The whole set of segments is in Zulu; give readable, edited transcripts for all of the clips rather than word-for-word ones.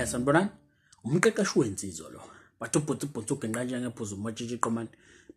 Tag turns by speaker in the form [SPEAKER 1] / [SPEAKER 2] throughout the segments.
[SPEAKER 1] Sanibonani. Umqeqeshi wensizwa lo. Bathi ubhutsi ubhutsi ugenqa njengephuzu umatshitshi qomane.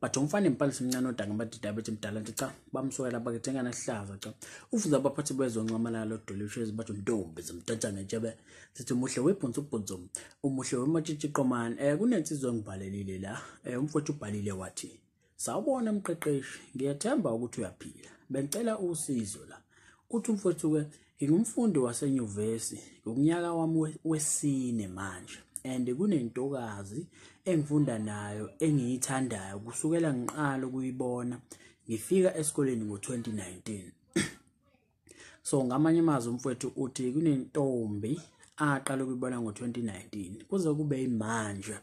[SPEAKER 1] Bathi umfana impalisi emncane odanga amadida bethi mdala nje cha bamsukela bakethe ngana sihlaza cha. Ufuza abaphathi bezonxamalala odolishes bathi ntombi zimdansa ngentshebe. Sithi umuhle webhutsi ubhutsi umuhle wematshitshi qomane. Kunensizwa engibhalelile la. Umfowethu ubhalile wathi sawubona mqeqeshi, ngiyethemba ukuthi uyaphila. Bengicela usizo la. Uthi umfowethu ke ngingumfundi wasenyuvesi ngomnyaka wami wesine manje and kunentokazi engifunda nayo engiyithandayo kusukela ngiqala ukuyibona ngifika esikoleni ngo-2019. So ngamanye amazwi umfowethu uthi kunentombi aqala ukuyibona ngo-2019 kuze kube imanje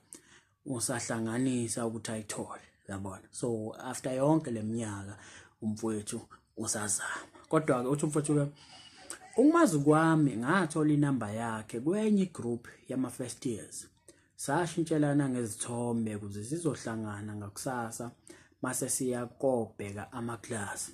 [SPEAKER 1] usahlanganisa ukuthi ayithole, yabona. So after yonke leminyaka umfowethu usazama, kodwa ke uthi umfowethu ke ukumazi kwami ngathola inamba yakhe kwenye group yama first years, sashintshelana ngezithombe ukuze sizohlangana ngakusasa mase siya kobheka amaklasi.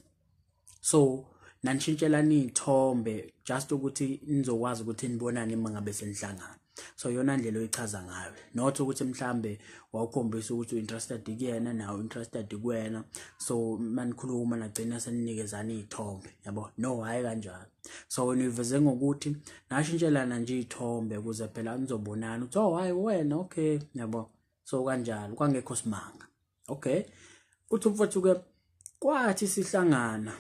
[SPEAKER 1] So nanishintshelana iy'thombe just ukuthi nizokwazi ukuthi nibonane uma ngabe senihlangana. So yona ndlela oyichaza ngayo, not ukuthi mhlambe wawukhombisa ukuthi u-interested kuyena nawe interested kuwena, so manikhuluma nagcina seninikezana iy'thombe, yabo. No, hhayi kanjalo. So wena uyiveze ngokuthi nashintshelana nje iy'thombe ukuze phela nizobonana ukuthi oh hhayi wena okay, yabo. So kanjalo kwangekho simanga. Okay, uthi umfowethu ke kwathi sihlangana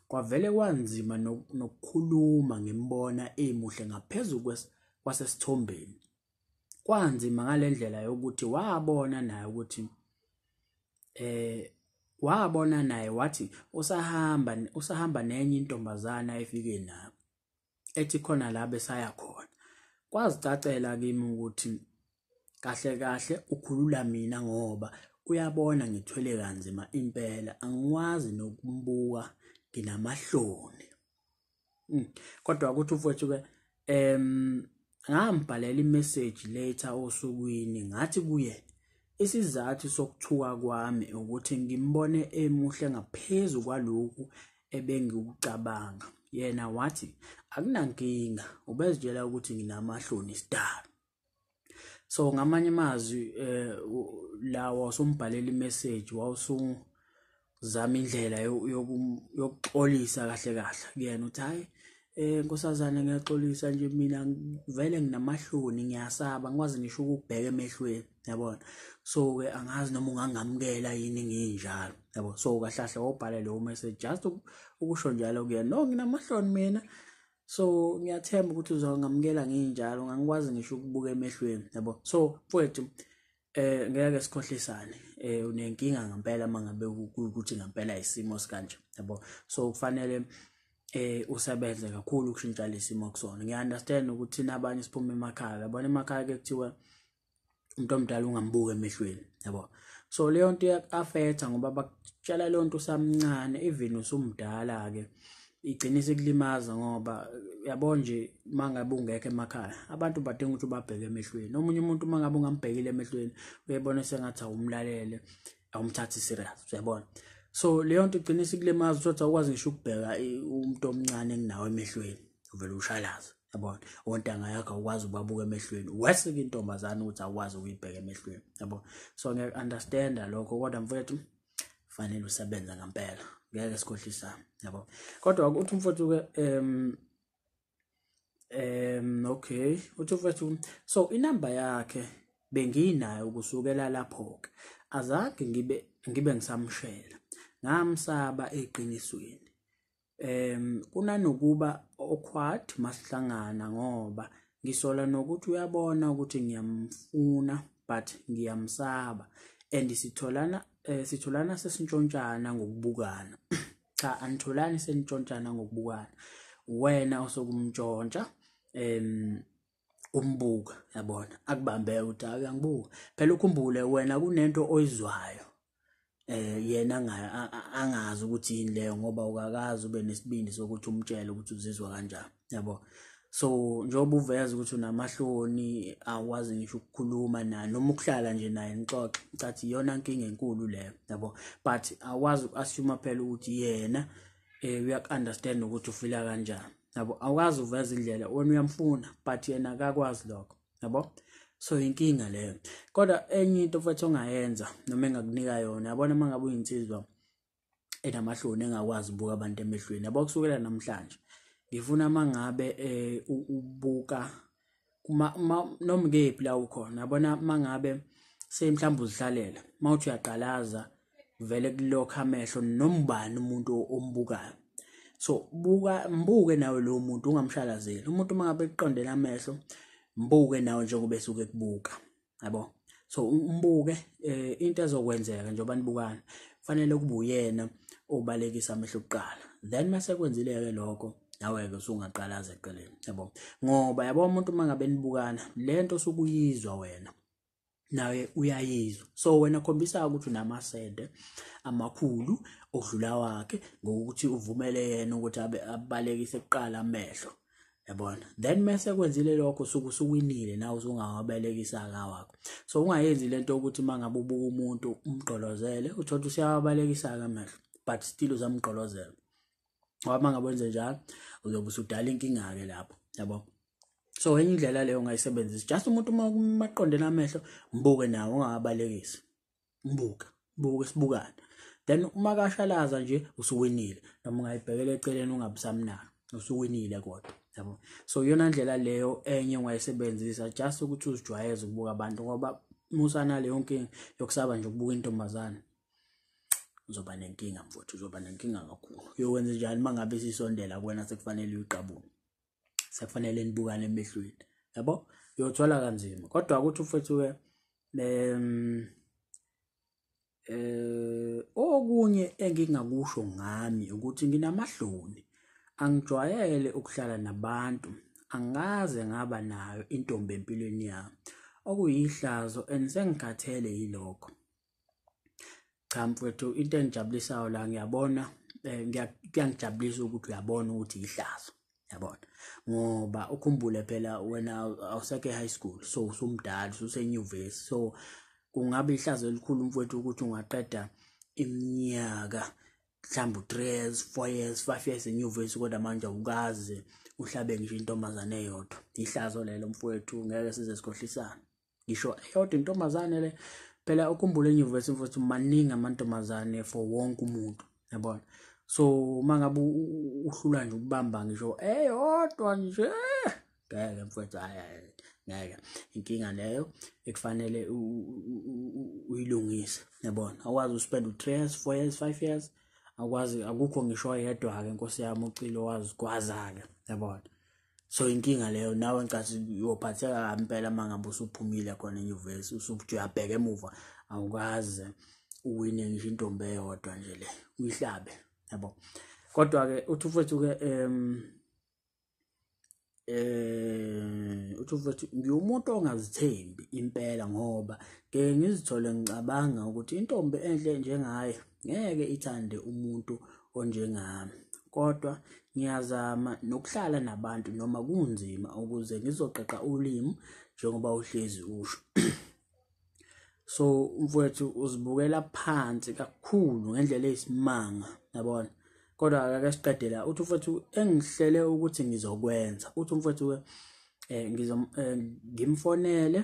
[SPEAKER 1] kwavele kwanzima nokukhuluma ngimbona emuhle ngaphezulu kwasesithombeni. Kwanzima ngalendlela yokuthi wabona naye ukuthi wabona naye wathi usahamba nenye intombazana efike nayo ethi khona la besaya khona. Kwazicacela kimi ukuthi kahle kahle ukhulula mina ngoba uyabona ngithwele kanzima impela, angikwazi nokumbuka nginamahloni. Kodwa ukuthi umfowethu ke ngambhalela imessage later osukwini ngathi kuye isizathu sokuthuka kwami ukuthi ngimbone emuhle ngaphezulu kwalokhu ebengikucabanga. Yena wathi akunankinga, ubezitshela ukuthi nginamahloni sidalo. So ngamanye amazwi lawa usumbhalela imessage wawusuzama indlela yokuxolisa kahle kahle kuyena uthi hayi nkosazana ngiyaxolisa nje mina vele nginamahloni ngiyasaba ngikwazi ngisho ukubheka emehlweni, yabona. So ke angazi noma ungangamukela yini nginjalo, yabo. So kahle kahle wawubhala leyo message just ukusho njalo kuyena, no nginamahloni mina, so ngiyathemba ukuthi uzongamukela nginjalo, ngangikwazi ngisho ukubuka emehlweni, yabo. So mfowethu ngeke sikhohlisane, unenkinga ngempela mangabe ukuthi ngempela isimo sikanje, yabo. So kufanele usebenze kakhulu ukushintsha lesimo kusona. Ngiya-understand ukuthi thina abanye siphuma emakhaya, yabona emakhaya ke kuthiwa umuntu omdala ungambuka emehlweni, yabo. So leyo nto iyaku-affect-a ngoba bakutshela leyo nto usamncane, even usumdala ke igcina isikulimaza ngoba yabo nje mangabe ungekho emakhaya abantu badinga ukuthi ubabheke emehlweni. Omunye umuntu mangabe ungambhekile emehlweni uyabona sengathi awumlalele, awumthathi serious, uyabona. So leyo nto igcina isikulimaza ukuthi awukwazi ngisho ukubheka umuntu omncane kunawe emehlweni, uvele ushalaze, yabona. Ontanga yakho awukwazi ukubabuka emehlweni, wesike intombazane ukuthi awukwazi ukuyibheka emehlweni, yabo. So ngiya-understand-a lokho, kodwa mfowethu fanele usebenze ngempela, ngeke sikhohlisane, yabo. Kodwa uthi umfowethu ke okay, uthi umfowethu so inamba yakhe benginayo kusukela lapho ke azange ngibe ngisamshela, ngamsaba eqinisweni. Kunanokuba awkward masihlangana ngoba ngisola nokuthi uyabona ukuthi ngiyamfuna but ngiyamsaba and sitholana sesintshontshana ngokubukana. Cha, anitholani senitshontshana ngokubukana, wena osokumntshontsha umbuka, yabona, akubambe ukuthi uyangibuka. Phela ukhumbule wena kunento oyizwayo yena angazi ukuthi yini leyo ngoba ukakazi ube nesibindi sokuthi umtshele ukuthi uzizwa kanjani, yabo. So njengoba uveza ukuthi unamahloni awukwazi ngisho ukukhuluma naye noma ukuhlala nje naye nixoxe, ngicathi iyona nkinga enkulu leyo, yabo. But awukwazi uku-assume phela ukuthi yena uyaku-understand ukuthi ufila kanjani, yabo. Awukwazi uveza indlela wena uyamfuna but yena akakwazi lokho, yabo. So inkinga leyo. Kodwa enye into futhi ongayenza noma engakunika yona, yabona, uma ngabe uyinsizwa enamahloni engakwazi ukubuka abantu emehlweni, yabo, kusukela namhlanje ngifuna uma ngabe ubuka noma kephi la ukhona, yabona, uma ngabe semhlawumbe uzihlalela, uma uthi uyaqalaza vele kulokho amehlo noma ubani umuntu ombukayo, so buka, mbuke nawe lo muntu, ungamshalazeli umuntu. Uma ngabe eqondela amehlo, mbuke nawe njengoba esuke ekubuka, yabo. So umbuke, into ezokwenzeka njengoba nibukana, kufanele kube uyena obalekisa amehlo kuqala, then mase kwenzile-ke lokho, nawe-ke usungaqalaza eceleni, yabo. Ngoba yabo, umuntu uma ngabe nibukana, lento osukuyizwa wena naye uyayizwa. So wena khombisa ukuthi unamasende amakhulu okudlula wakhe ngokuthi uvumele yena ukuthi abe abalekise kuqala amehlo, yabona. Then mase kwenzile lokho, usuke usuwinile, nawe usungawabalekisa kawakho. So ungayenzi lento ukuthi uma ngabe ubuka umuntu umgqolozele, uthola ukuthi uyawabalekisa amehlo but still uzamgqolozela, ngoba uma ngabe wenze njalo uzobe usudala inkinga-ke lapho, yabo. So enye indlela leyo ongayisebenzisa, just umuntu uma maqondene amehlo, mbuke nawe, ungawabalekisi, mbuka, buke, sibukane. Then uma kashalaza nje, usuwinile, noma ungayibhekela eceleni, ungabisamnaka, usuwinile kodwa, yabo. So iyona ndlela leyo enye ongayisebenzisa, just ukuthi uzijwayeze ukubuka abantu, ngoba musana leyo nkinga yokusaba nje ukubuka intombazane, uzoba nenkinga mfowethu, uzoba nenkinga kakhulu. Uyokwenza njani uma ngabe isisondela kuwena, sekufanele uyiqabule, sekufanele nibukane emehlweni, yabo? Uyothola kanzima. Kodwa ukuthi mfowethu-ke okunye engingakusho ngami ukuthi nginamahloni, angijwayele ukuhlala nabantu, angikaze ngaba nayo intombi empilweni yami, okuyihlazo and sengikhathele yilokho. Cha mfowethu, into engijabulisayo la, ngiyabona, kuyangijabulisa ukuthi uyabona ukuthi ihlazo, yabona, ngoba ukhumbule phela wena awusekho e-high school, so usumdala, ususenyuvesi. So kungabe ihlazo elikhulu mfowethu ukuthi ungaqeda iminyaka mhlawumbe u-3 years, 4 years, 5 years enyuvesi, kodwa manje awukaze uhlabe ngisho intombazane eyodwa. Ihlazo lelo mfowethu, ngeke size sikhohlisane, ngisho eyodwa intombazane le. Phela ukhumbule, enyuvesi mfowethu, maningi amantombazane for wonke umuntu, yabona. So uma ngabe uhlula nje ukubamba ngisho eyodwa nje, ngeke mfowethu, hayi hayi, ngeke. Inkinga leyo ekufanele uyilungise, yabona. Awukwazi uspend u-3 years, 4 years, 5 years, akwazi, akukho ngisho oyedwa-ke, nkosi yami, ucilo wazigwaza-ke, yabona. So inkinga leyo nawe, ngicathi uyophatheka kabi impela uma ngabe usuphumile khona enyuvesi, usuthi uyabheka emuva, awukaze uwine ngisho intombi eyodwa nje le uyihlabe, yabo. Kodwa-ke uthi mfowethu-ke uthi mfowethu, ngiwumuntu ongazithembi impela, ngoba ngeke ngizithole ngicabanga ukuthi intombi enhle njengaye ngeke ithande umuntu onjengami, kodwa ngiyazama nokuhlala nabantu noma kunzima ukuze ngizoqeqa ulimi njengoba uhlezi usho. So mfowethu, uzibukela phansi kakhulu ngendlela eyisimanga, yabona. Kodwa ake siqede la. Uthi mfowethu, engihlele ukuthi ngizokwenza, uthi mfowethu ngimfonele,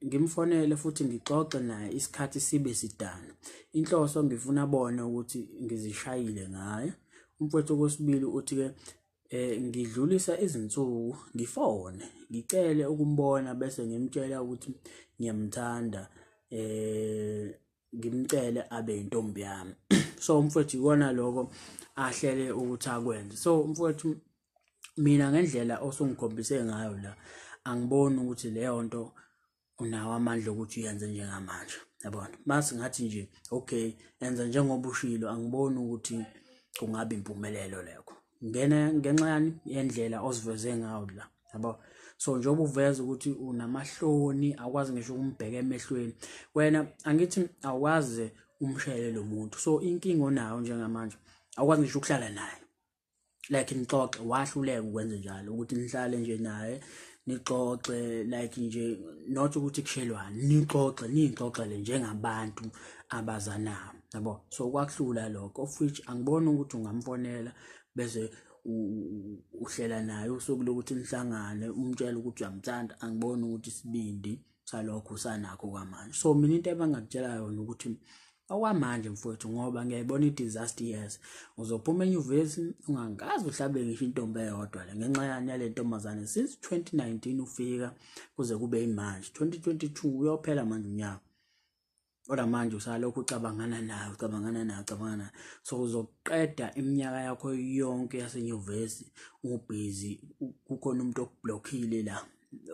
[SPEAKER 1] ngimfonele futhi ngixoxe naye isikhathi sibe sidana. Inhloso ngifuna abone ukuthi ngizishayile ngaye. Umfowethu okwesibili uthi-ke ngidlulisa izinsuku, ngifone ngicele ukumbona, bese ngimtshela ukuthi ngiyamthanda, ngimcele abe intombi yami. So umfowethu, ikona lokho ahlele ukuthi akwenze. So mfowethu, mina ngendlela osungikhombise ngayo la, angiboni ukuthi leyo nto unawo amandla okuthi uyenze njengamanje, yabona. Mase ngathi nje okay, enza njengoba ushilo, angiboni ukuthi kungabe impumelelo lekho ngena ngenxa yani yendlela oziveze ngayo la, yabo. So njengoba uveza ukuthi unamahloni, akwazi ngisho ukumbheka emehlweni wena, angithi awukwazi umshele lo muntu. So inkinga onayo njengamanje, awukwazi ngisho ukuhlala naye like nixoxe, wahluleka ukwenza njalo ukuthi nihlale nje naye nixoxe, like nje not ukuthi kushelwane, nixoxe, nixoxele njengabantu abazanayo, yabo. So kwakuhlula lokho, of which angiboni ukuthi ungamfonela bese Uhlela naye usuku lokuthi nihlangane, umtshele ukuthi uyamthanda. Angiboni ukuthi isibindi salokho usanakho kwamanje. So mina into ebangakutshela yona ukuthi okwamanje mfowethu, ngoba ngiyayibona i-disaster years, uzophuma enyuvesi ungangaze uhlabe ngisho intombi eyodwa le ngenxa yani yale ntombazane. Since 2019 ufika kuze kube imanje 2022, uyophela manje unyaka, kodwa manje usalokhu ucabangana nayo, ucabangana nayo, ucabangana nayo. So uzoqeda iminyaka yakho yonke yasenyuvesi ubhizi kukhona umuntu okublockile la,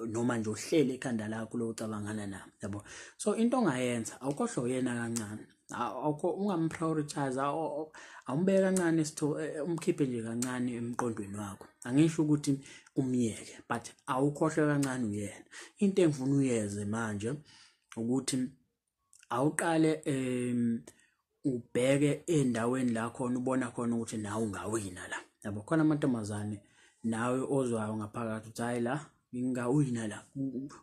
[SPEAKER 1] noma nje uhlele ekhanda lakho lokucabangana nayo, yabo. So into ongayenza, awukhohlwe uyena kancane, awukho ungamprioritize, awumbeke kancane isitho, umkhiphe nje kancane emqondweni wakho. Angisho ukuthi umyeke, but awukhohlwe kancane uyena. Into engifuna uyeze manje ukuthi awuqale ubheke endaweni la khona ubona khona ukuthi nawe ungawina la, yabo. Khona amantombazane nawe ozwayo ngaphakathi ukuthi hayi, la ngingawina la,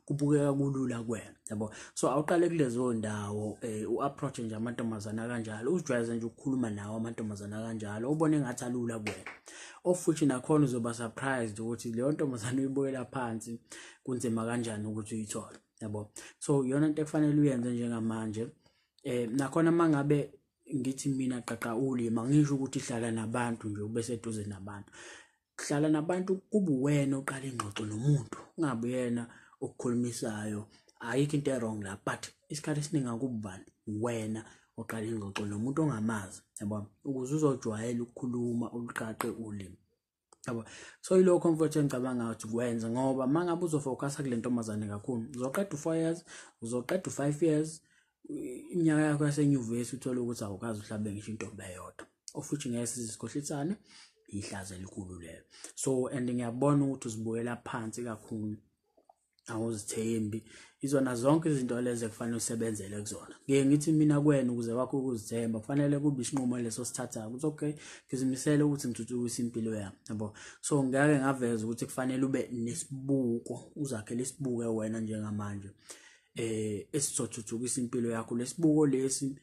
[SPEAKER 1] kubukeka kulula kuwena, yabo. So awuqale kulezo ndawo, u-approach nje amantombazane kanjalo, uzijwayeze nje ukukhuluma nawo amantombazane kanjalo, ubone engathi alula kuwena, of which nakhona uzoba surprised ukuthi leyo ntombazane uyibukela phansi kunzima kanjani ukuthi uyithole, yabo. So iyona into ekufanele uyenze njengamanje. Nakhona mangabe ngithi mina qaqa ulimi, angisho ukuthi hlala nabantu nje, ube seduze nabantu. Hlala nabantu kube uwena oqala ingxoxo nomuntu, ungabe uyena okukhulumisayo. Ayikho into e-wrong la, but isikhathi esiningi akubani wena oqala ingxoxo nomuntu ongamazi, yabo, ukuze uzojwayela ukukhuluma uluqaqe ulimi, yabo. So yilokho mfowethu engicabanga ukuthi kwenza, ngoba uma ngabe uzofocusa kule ntombazane kakhulu, uzoqeda u-4 years, uzoqeda u-5 years, iminyaka yakho yasenyuvesi, uthole ukuthi awukazi uhlabe ngisho intombi eyodwa, of which ngeke size sikhohlisane, ihlazo elikhulu lelo. So and ngiyabona ukuthi uzibukela phansi kakhulu, awuzithembi. Izona zonke izinto lezi ekufanele usebenzele kuzona. Ngeke ngithi mina kuwena, ukuze wakho ukuzithemba kufanele kube isinqumo leso sithathayo ukuthi okay, ngizimisele ukuthi ngithuthukise impilo yami, yabo. So ngake ngaveza ukuthi kufanele ube nesibuko, uzakhele isibuko wena njengamanje esizothuthukisa impilo yakho. Lesibuko lesi,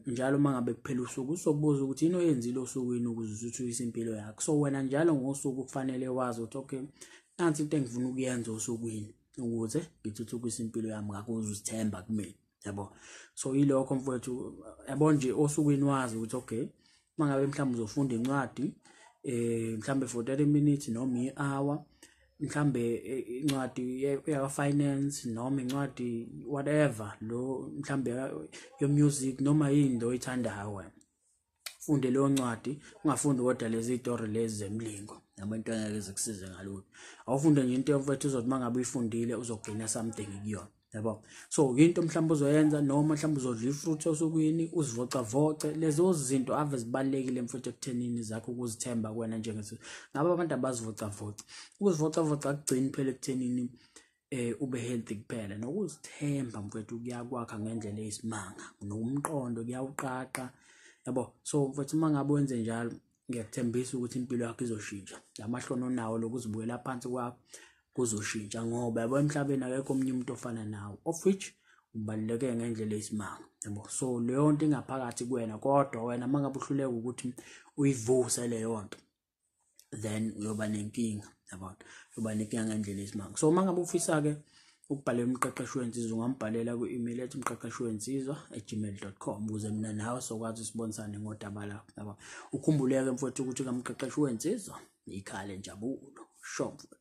[SPEAKER 1] njalo uma ngabe kuphela usuku, uzokubuza ukuthi yini oyenzile osukwini ukuze uthuthukise impilo yakho. So wena njalo ngosuku kufanele wazi ukuthi okay, nansi into engifuna ukuyenza osukwini ukuze ngithuthukise impilo yami, ngakho uzithemba kumina, yabo. So yilokho mfowethu, yabo, nje osukwini wazi ukuthi okay, mangabe mhlawumbe uzofunda incwadi mhlambe for 30 minutes noma i-hour, mhlambe incwadi yaka finance noma incwadi whatever lo, mhlambe yo music noma yini lo oyithandayo wena, funde leyo ncwadi. Ungafundi kodwa lezi zitori lezi zemlingo, yabo, into engeke zikusize ngalutho. Awufunde nje into mfethu uzothi mangabe uyifundile uzogcina something kuyona, yabo. So into mhlawumbe uzoyenza, noma mhlawumbe uzodla ifruit osukwini, uzivocavoce. Lezo zinto ave zibalulekile mfethu ekuthenini zakho ukuzithemba kuwena. Njengesi ngabe abantu abazivocavoca, ukuzivocavoca akugcini phela ekuthenini ube healthy kuphela, nokuzithemba mfethu kuyakwakha ngendlela eyisimanga, nomqondo kuyawuqaqa, yabo. So mfethu, uma ngabe wenze njalo, ngiyakuthembisa ukuthi impilo yakho izoshintsha. Lamahloni onawo lokuzibukela phansi kwakho kuzoshintsha, ngoba yabo, emhlabeni akekho omunye umuntu ofana nawe, of which ubaluleke ngendlela eyisimanga, yabo. So leyo nto ingaphakathi kuwena, kodwa wena uma ngabe uhluleka ukuthi uyivuse leyo nto, then uyoba nenkinga, yabona, uyoba nenkinga ngendlela eyisimanga. So uma ngabe ufisa-ke ukubhalela umqeqeshi wensizwa, ungambhalela kwi-email ethi umqeqeshi wensizwa@gmail.com, ukuze mina nawe sokwazi sibonisane ngodaba lakho, yabo. Ukhumbuleke mfowethu ukuthi kamqeqeshi wensizwa ikhale njabulo sho mfowethu.